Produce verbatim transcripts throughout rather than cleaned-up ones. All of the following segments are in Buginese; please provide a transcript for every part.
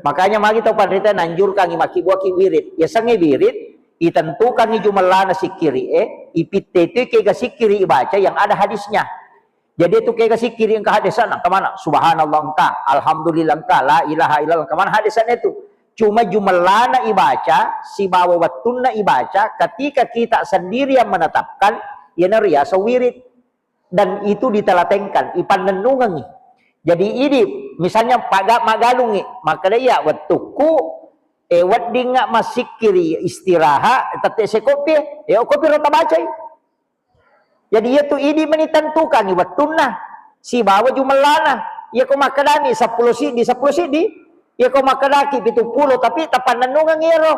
Makanya magi tau panrita nanjurkangi makkibbuaki wirid. Yasengnge wirid, itentukangi jumellana sikkiri'e, ipitte itu kega sikkiri ibaca yang ada hadisnya. Jadi itu kega sikkiri engka hadisana, engka mana? Subhanallah engka, alhamdulillah engka, la ilaha illallah engka mana hadisana itu. Cuma jumellana ibaca, sibawa wettunna ibaca, ketika kita sendiri yang menetapkan, yana riaseng wirid. Dan itu ditelatenkan, ipannennungengi. Jadi idi, misalnya paga-, magalungi, makkeda iya wettukku, eh, weddingnga massikkiri istirahat, tette sekoppi, eh, okkopi ro tabacai. Jadi iyatu idi meni tentukangi wettunna, sibawa jumellana. Iyako makkedani seppulo siddi, seppulo siddi. Iyako makkedaki pitu pulo, tapi tapannennungengi iyaro.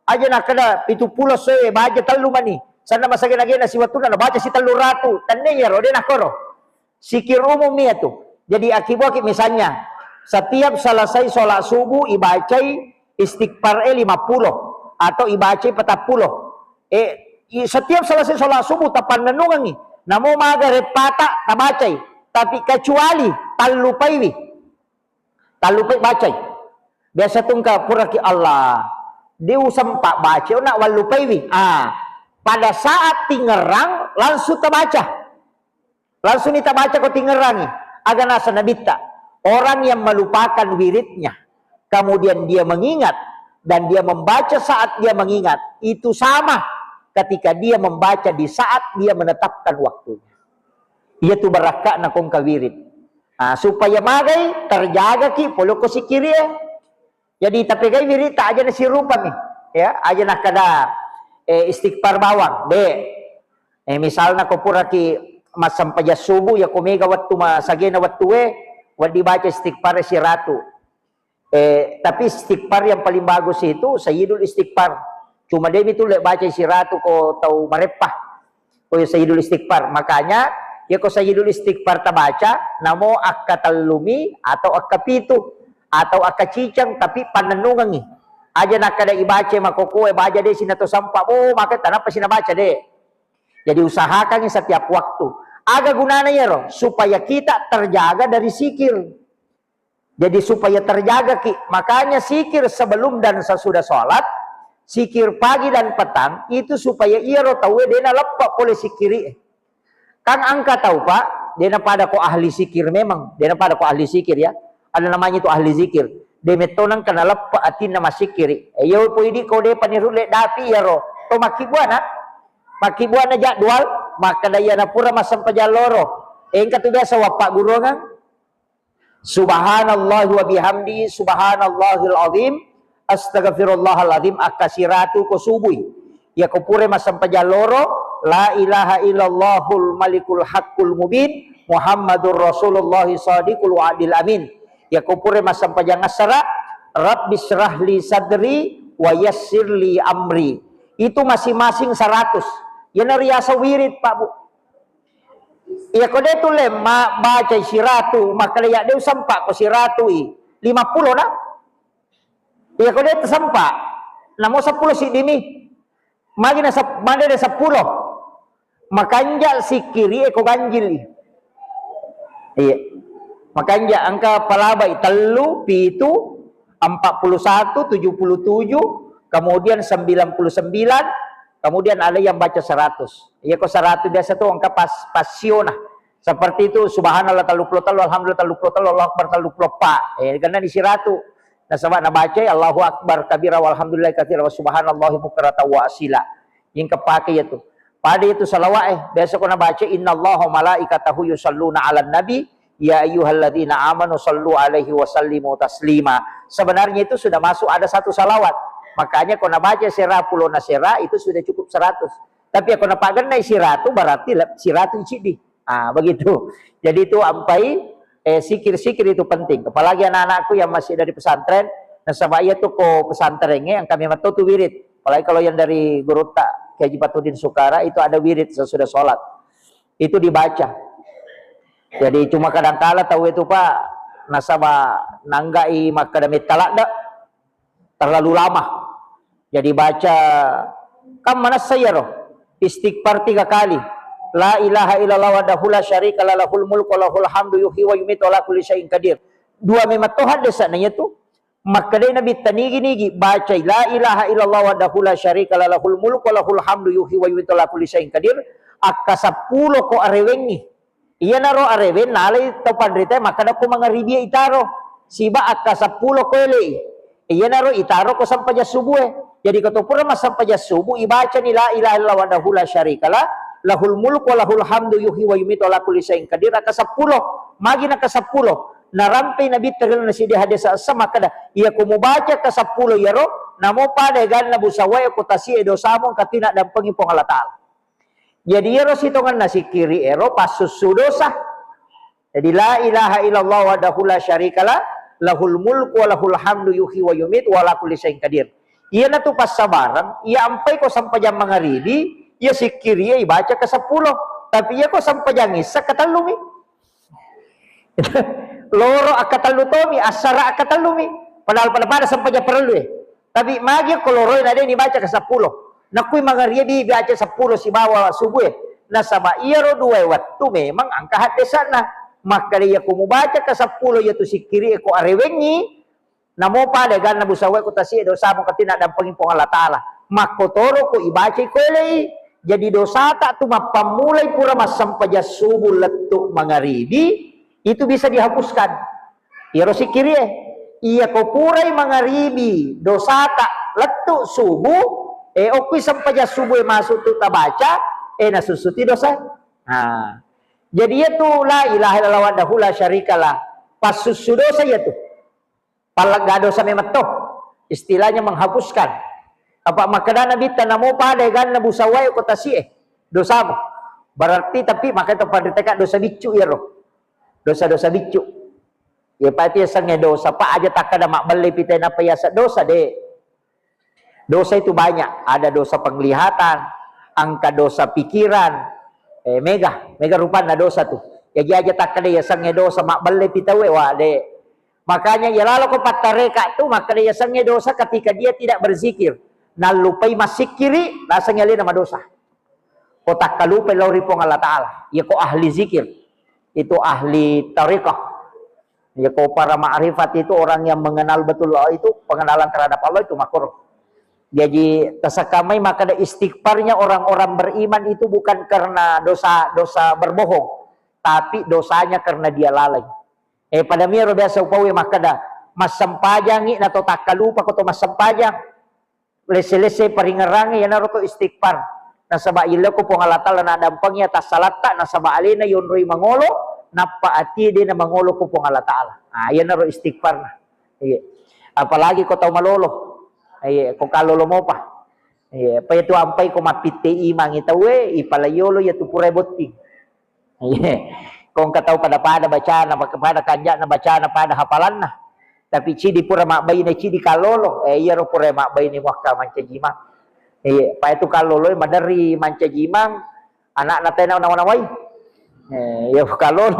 Aja nakkeda pitu pulo soe, baja tellu mani. Sanna masagena-gena siwettunna nabaca sitelluratu. Tenne iyaro, de nakkoro. Sikir umum iyatu. Jadi akibuaki misalnya, setiap selesai sholat subuh ibacai istighfar e lima pulo atau ibacai patappulo. Eh, i-, setiap selesai sholat subuh tapannennungengi. Namo maga reppata tabacai. Tapi kecuali tallupaiwi. Tallupai bacai. Biasa tungka puraki Allah. Diusempa baca, nak wallupaiwi. Ah, pada saat tingerang langsung tabaca. Langsung ni tabaca ko tingerangi. Aga nasa nabitta. Orang yang melupakan wiridnya, kemudian dia mengingat dan dia membaca saat dia mengingat, itu sama ketika dia membaca di saat dia menetapkan waktunya. Iyatu barakka'na kongka wirid. Ah, supaya magai terjagaki pole ko sikkiri e. Jadi tapegai wiritta aja nasirupami. Ya, aja nakkeda, eh, istighfar bawang, de. Eh, misalna ko puraki massempajang subuh, ya ko mega wettu masagena wettue, wedding baca istighfar siratu. Eh, tapi istighfar yang paling bagus itu Sayyidul Istighfar. Cuma demi tulle baca siratu ko tau mareppa. Ko Sayyidul Istighfar. Makanya, ya ko Sayyidul Istighfar tabaca, namo akka tellumi atau akka pitu atau akka ciceng, tapi pannennungengi. Aja nakkeda ibaca makokoe, baja de sinato sampa, oh, maka tanapa sinabaca de. Jadi usahakangi setiap waktu. Aga gunana yero? Supaya kita terjaga dari sikir. Jadi supaya terjaga ki. Makanya sikir sebelum dan sesudah sholat, sikir pagi dan petang, itu supaya iyaro tauwe dena leppa pole sikiri. Kan engka tau, Pak, dena pada ko ahli sikir memang, dena pada ko ahli sikir ya. Ada namanya itu ahli zikir. De metto nengka naleppa atinna masikiri. Iyo poidi ko de panirulle dapi iyaro. To makkibuana. Makkibuana jadwal, makkeda iyana pura massempajang loro. Engka tu biasa wappa gurungang. Subhanallah wa bihamdi, subhanallahil azim, astagfirullahalazim, akka siratu ko subui. Iya ko pura massempajang loro, la ilaha illallahul malikul haqqul mubin, Muhammadur Rasulullah sadiqul wa'dil amin. Iya ko pura massempajang assara, rabbi syrahli sadri wa yassirli amri. Itu masing-masing seratus. Iyana riaseng wirid, Pak, Bu. Iya ko de tulle ma-, bacai siratu, makkeda ya de usempa ko siratu i. Lima pulo na. Iya ko de tasempa. Namo seppulo siddimi. Magi na sep-, magi de seppulo. Makanja sikiri e ko ganjil i. Iya. Makanja engka palabai tellu, pitu, empat puluh satu, tujuh puluh tujuh, kemudian sembilan puluh sembilan, kemudian ada yang baca seratus. Iya ko seratus biasa tu engka pas-, pasiona. Seperti itu, subhanallah tellu puluh tellu, alhamdulillah tellu puluh tellu, Allahu akbar tellu puluh empat. Eh, karena di siratu. Nasaba nabacai Allahu akbar kabira walhamdulillah katsira wa subhanallahi bukratan wa asila. Yang kepake itu. Pada itu salawat eh, biasa ko nabaca innallaha malaikatahu yusalluna 'alan nabi, ya ayyuhalladzina amanu sallu alaihi wa sallimu taslima. Sebenarnya itu sudah masuk ada satu salawat. Makanya ko nabaca sera pulona sera itu sudah cukup seratus. Tapi ko napagennai siratu berarti le-, siratu icidi. Ah, begitu. Jadi itu ampai, eh, sikir-sikir itu penting. Apalagi anak-anakku yang masih dari pesantren, nasaba iya tu ko pesantren, eh, yang kami metu tu wirid. Apalagi kalau yang dari guru tak Kiai Haji Patudin Sukara itu ada wirid sesudah sholat. Itu dibaca. Jadi cuma kadangkala tahu itu, Pak, nasaba nanggai makkada metta ladde. Terlalu lama. Jadi baca, kan manessa iyaro, istighfar tiga kali. La ilaha illallah wahdahu la syarika la lahul mulku wa lahul hamdu yuhyi wa yumitu ala kulli syai'in qadir. Dua memang to haddesana iyatu. Makkedai Nabitta, nigi-nigi bacai la ilaha illallah wahdahu la syarika la lahul mulku wa lahul hamdu yuhyi wa yumitu ala kulli syai'in qadir, akkasappulo ko arewengngi. Iyanaro areweng nalai tau panritae makkeda ko mangaribi itaro, siba akkasappulo ko elei. Iyanaro itaro ko sempajang subue. Jadi ko to pura massempajang subu, ibacani la ilaha illallah wahdahu la syarika la, lahul mulku wa lahul hamdu yuhyi wa yumitu ala kulli syai'in qadir, akkasappulo. Magi nakasappulo? Narampei Nabitta ri lalenna siddi hadis essa makkeda, iya ko mubaca kasappulo iyaro, namo pada eganna busawae ko tasi'e dosamu engka to naddampengi Puang Allah Ta'ala. Jadi iyaro sitongenna sikkiri ero passussu dosa. Jadi la ilaha illallah wahdahu la syarika la, lahul mulku wa lahul hamdu yuhyi wa yumitu wa ala kulli syai'in qadir. Iyanatu passabareng, iya ampai ko sempajang mangaribi, iya sikkirie ibaca kasappulo. Tapi iya ko sempajang issa katellumi. Loro akkatellu tomi, assara akkatellumi. Padahal pada-pada sempajang parellu e. Tapi magi ko loroi na de nibaca kasappulo. Nakui mangaribi baca seppulo sibawa subue. Nasaba iyaro duae wettu memang engka haddesa'na. Makkeda iya ko mubaca kasappulo iyatu sikkiri e ko arewengngi, namo pada eganna busawae ko tasi'e dosamu engka to naddampengi Puang Allah Ta'ala. Makkotoro ko ibacai ko elei. Jadi dosata tu mappammulai pura massempajang subu lettu mangaribi, itu bisa dihapuskan. Iyaro sikkirie, iya ko purai mangaribi dosata lettu subu, e okkui sempajang subu e masuk tu tabaca, e nasussuti dosa. Nah, jadi iyatu la ilaha illallah wahdahu la syarikalah, passussu dosa iyatu. Pallegga dosa memang to. Istilahnya menghapuskan. Apa makkedana Nabitta, namo pada eganna busawae ko tasi'e dosamu. Berarti tapi makanya to panriteka dosa biccu iyaro. Dosa-dosa biccu. Iya pati yasengnge dosa, Pak, aja takkeda mabbelle pite nappa yaseng dosa, de. Dosa itu banyak, ada dosa penglihatan, engka dosa pikiran, eh, mega, mega rupanna dosa tu. Jaji aja takkeda yasengnge dosa mabbelle pitaue, wa, de. Makanya iya laloko pattareka tu makkeda yasengnge dosa ketika dia tidak berzikir. Nallupai massikkiri, nasengngi alena madosa. Ko takkalupai lao ri Puang Allah Ta'ala. Iya ko ahli zikir, itu ahli tarekah. Iya ko para ma'rifat itu orang yang mengenal betul Allah itu, pengenalan terhadap Allah itu makruh. Jadi, tasakamai makkeda istighfarnya orang-orang beriman itu bukan karena dosa-dosa berbohong, tapi dosanya karena dia lalai. Eh, pada miro biasa upaue makkeda, massempajangi nato takkalupa ko to massempajang. Lesse-lesse paringerrangnge iyanaro to istighfar. Nasaba yello ko Puang Allah Ta'ala naddampengi atassalatta, nasaba alena yonroi mangolo, nappa atie de namangolo ko Puang Allah Ta'ala. Ah, iyanaro istighfarna. Iya. Apalagi ko tau malolo. Iya, ko kallolo mopa. Iya, apa itu ampai ko mappitte imangi tauwe, ipala yolo iya tu purai botting. Iya. Ko engka tau pada-pada bacana, pada kanja'na bacana, pada hafalanna. Tapi cidi pura mabbaine, cidi kallolo. Eh, iyaro pura mabbaine muakka mancaji imang. Iya, pa itu kallolo maderri mancaji imang, anakna tena nawa-nawai. Eh, iya kallolo.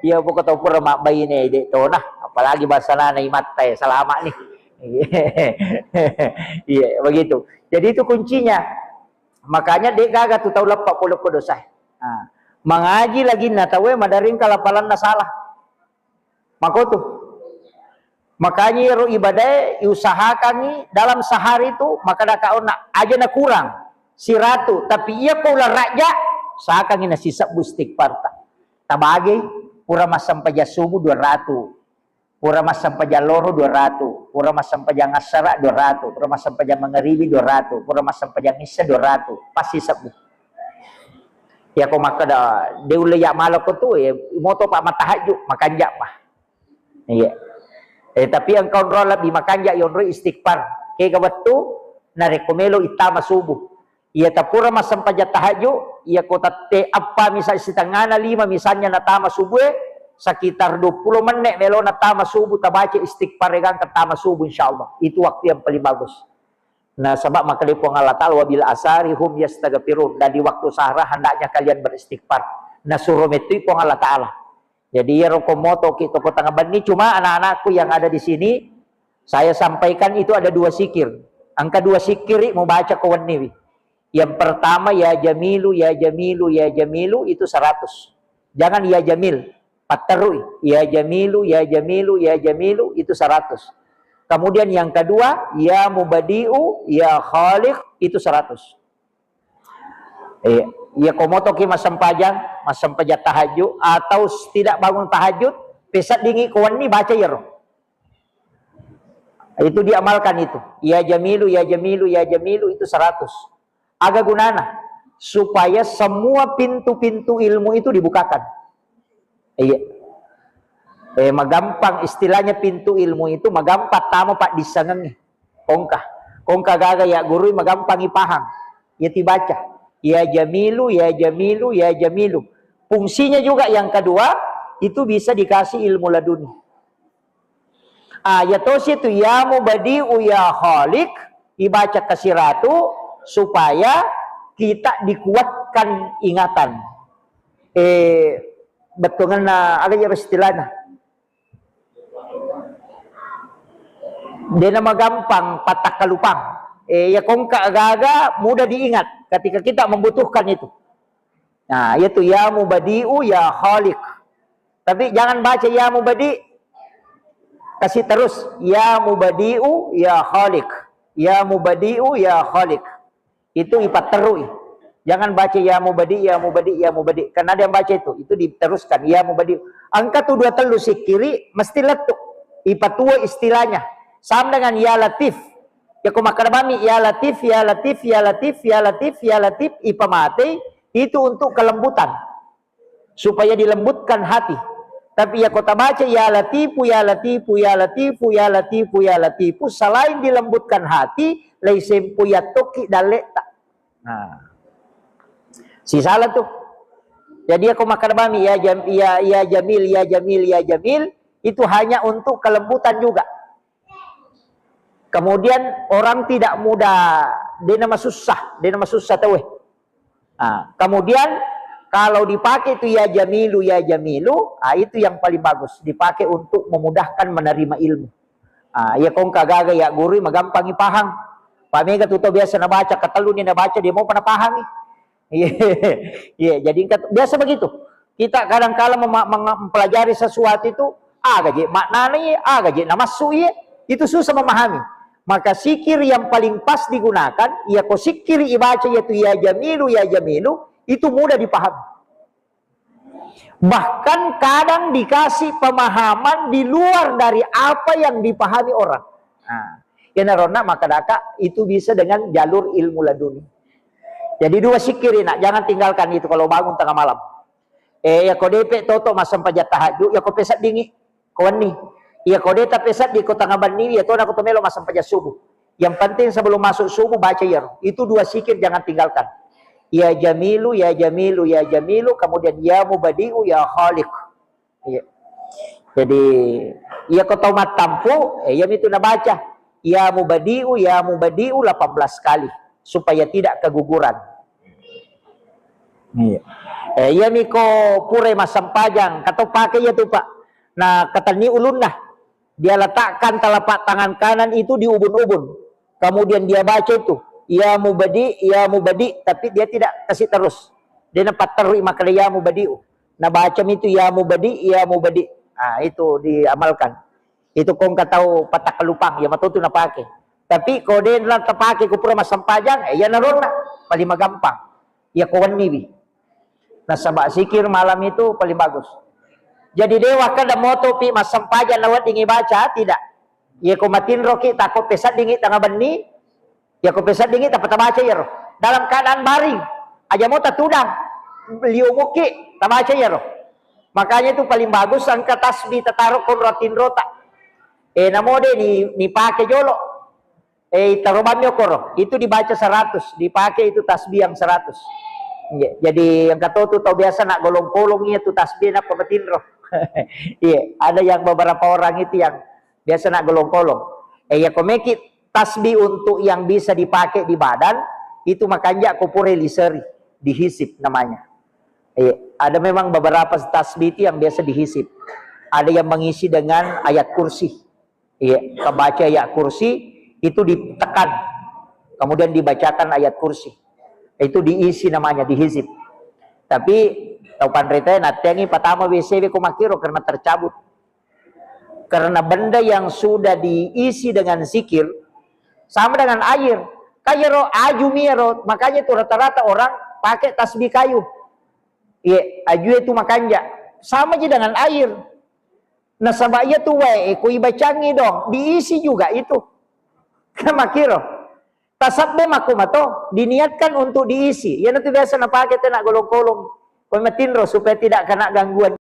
Iya poko tau pura mabbaine de tona, apalagi basanana imatta e, salama ni. Iya, begitu. Jadi itu kuncinya. Makanya de gaga tu tau leppa pole ko dosa. Nah, mangaji lagi na tauwe maderri engka lapalanna salah. Makotu. Makanya iyaro ibadae iusahakangi dalam sehari tu, makkeda ka onna aja na kurang siratu, tapi iya ko ulang rajja, usahakangi nasisebbu istighfarta. Tabagei, pura massempajang subuh dua ratu, pura massempajang loro dua ratu, pura massempajang assara dua ratu, pura massempajang mangaribi dua ratu, pura massempajang issa dua ratu, pasti sebbu. Iya ko makkeda de ulle ya maloko tu, ya moto pa matahajju, makanja pa. Iya. Eh, tapi engka onrong lebbi makanja yonroi istighfar. Kega wettu narekko melo ittama subuh. Iya tapura massempajang tahajju, iya ko tette eppa misal sitengana lima misalnya natama subuh e, sekitar dua puluh menit melo natama subuh tabaca istighfar e gangka tama subuh insyaallah. Itu waktu yang paling bagus. Nasaba makkeda Puang Allah Ta'ala, "Wabil asari hum yastaghfirun." Dan di waktu sahara hendaknya kalian beristighfar. Nasuro mettui Puang Allah Ta'ala. Jadi iyaro ko moto ki toko tengah benni, cuma anak-anakku yang ada di sini, saya sampaikan itu ada dua sikir. Engka dua sikiri mubaca ko wenniwi. Yang pertama, ya Jamilu, ya Jamilu, ya Jamilu, itu seratus. Jangan ya Jamil, patterui. Ya Jamilu, ya Jamilu, ya Jamilu, itu seratus. Kemudian yang kedua, ya mubadi'u, ya khaliq, itu seratus. Eh, iya ko motoki massempajang, massempajang tahajud atau tidak bangun tahajud, pesaddingi ko wenni baca iyaro. Itu diamalkan itu. Ya jamilu, ya jamilu, ya jamilu itu seratus. Aga gunana? Supaya semua pintu-pintu ilmu itu dibukakan. Iya. Eh, magampang istilahnya pintu ilmu itu, magampang tama paddissengengnge. Kongka. Kongka gaga ya gurui, magampang ipahang. Ya tibaca. Ya jamilu, ya jamilu, ya jamilu. Fungsinya juga yang kedua, itu bisa dikasih ilmu laduni. Ah, ya tosi itu ya mubadi'u ya khaliq, ibaca kasiratu supaya kita dikuatkan ingatan. Eh, bettuanna aga ya istilahna. Dena magampang patakkalupang. Eh, ya kongka gaga mudah diingat ketika kita membutuhkan itu. Nah, yaitu ya mubadi'u ya khaliq. Tapi jangan baca ya mubadi, kasih terus ya mubadi'u ya khaliq. Ya mubadi'u ya khaliq. Itu ipatterui. Jangan baca ya mubadi, ya mubadi, ya mubadi. Karena ada yang baca itu, itu diteruskan ya mubadi. Engka tu dua tellu sikkiri mesti lettu. Ipatuo istilahnya. Sama dengan ya latif. Ya ko makkeda bami ya latif, ya latif, ya latif, ya latif, ya latif, ipamatei itu untuk kelembutan. Supaya dilembutkan hati. Tapi ya ko tabaca ya latifu, ya latifu, ya latifu, ya latifu, ya latifu, selain dilembutkan hati, laisempo yattoki dalletta. Nah. Sisala tu. Jadi ya ko makkeda bami ya jam, ya, ya jamil, ya jamil, ya jamil, itu hanya untuk kelembutan juga. Kemudian orang tidak mudah, dena masussa, dena masussa tauwe. Ah, kemudian kalau dipakai itu ya jamilu, ya jamilu, ah, itu yang paling bagus. Dipakai untuk memudahkan menerima ilmu. Ah, ya kongka gaga ya guru, magampang ipahang. Pamega tu tau biasa nabaca, katelluni nabaca, dia mau pernah pahami. Iya, iya, jadi engka, biasa begitu. Kita kadang kala mema-, menga-, mempelajari sesuatu itu, aga je maknana iye, aga je namassu iye, itu susah memahami. Maka sikir yang paling pas digunakan, iya ko sikir ibaca yaitu ya jamilu, ya jamilu, itu mudah dipahami. Bahkan kadang dikasih pemahaman di luar dari apa yang dipahami orang. Nah, iyanaronna makkadaka itu bisa dengan jalur ilmu laduni. Jadi dua sikiri, nak, jangan tinggalkan itu kalau bangun tengah malam. Eh, ya ko depe toto massempajang tahajud, ya ko peseddingi ko wenni. Ya ko de tapeseddi ko tengah benni, ya tona ko to melo massempajang subuh. Yang penting sebelum masuk subuh baca iyaro. Itu dua sikir jangan tinggalkan. Ya Jamilu, ya Jamilu, ya Jamilu, kemudian ya Mubadi'u, ya Khaliq. Iya. Jadi, iya ko tau mattampu, eh, iya mitu nabaca. Ya Mubadi'u, ya Mubadi'u delapan belas kali supaya tidak keguguran. Iya. Eh, iya miko pura massempajang, kato pake iya tu, Pak. Nah, katenni ulunna. Dia letakkan telapak tangan kanan itu di ubun-ubun. Kemudian dia baca itu, "Ya Mubadi, ya Mubadi," tapi dia tidak kasih terus. Dia napatterui makkeda, "Ya Mubadi'u." Nabaca mitu, "Ya Mubadi, ya Mubadi." Ah, itu diamalkan. Itu ko engka tau patakkalupang, ya matotu napake. Tapi ko de na tapake ko pura massempajang, eh, iya naronna paling magampang. Iya ko wenniwi. Nasaba sikir malam itu paling bagus. Jadi de wakkeda motopi massempajang naweddingi baca, tidak. Iya ko matinroki, tako peseddingi tengah benni, iya ko peseddingi tappa tabaca iyaro. Dalam keadaan baring, aja mo tatudang, liu mukki, tabaca iyaro. Makanya itu paling bagus engka tasbih tataro konro tinrota. Eh, namo de ni, nipake jolo. Eh, itaro bammi okoro, itu dibaca seratus, dipake itu tasbih yang seratus. Iya, jadi engka to tu tau biasa naggolong-kolong iya tu tasbih nappa matinro. Iya, ada yang beberapa orang itu yang biasa naggolong-kolong. Eh, iya ko meki tasbih untuk yang bisa dipakai di badan, itu makanja ko pura liseri, dihisip namanya. Iya, ada memang beberapa tasbih itu yang biasa dihisip. Ada yang mengisi dengan ayat kursi. Iya, kebaca ayat kursi itu ditekan, kemudian dibacakan ayat kursi. Itu diisi namanya, dihizib. Tapi tau panrita natteangi patama W C W ko makkiro karena tercabut. Karena benda yang sudah diisi dengan zikir sama dengan air. Kayaro aju mi ero, makanya tu rata-rata orang pakai tasbih kayu. Iya, aju itu makanja. Sama ji dengan air. Nasaba iya tu wae ko ibacangi dong, diisi juga itu. Kan makkiro. Tasabbe makko mato, diniatkan untuk diisi. Iyanatu biasa napake tena golong-kolong. Ko matinro supaya tidak kena gangguan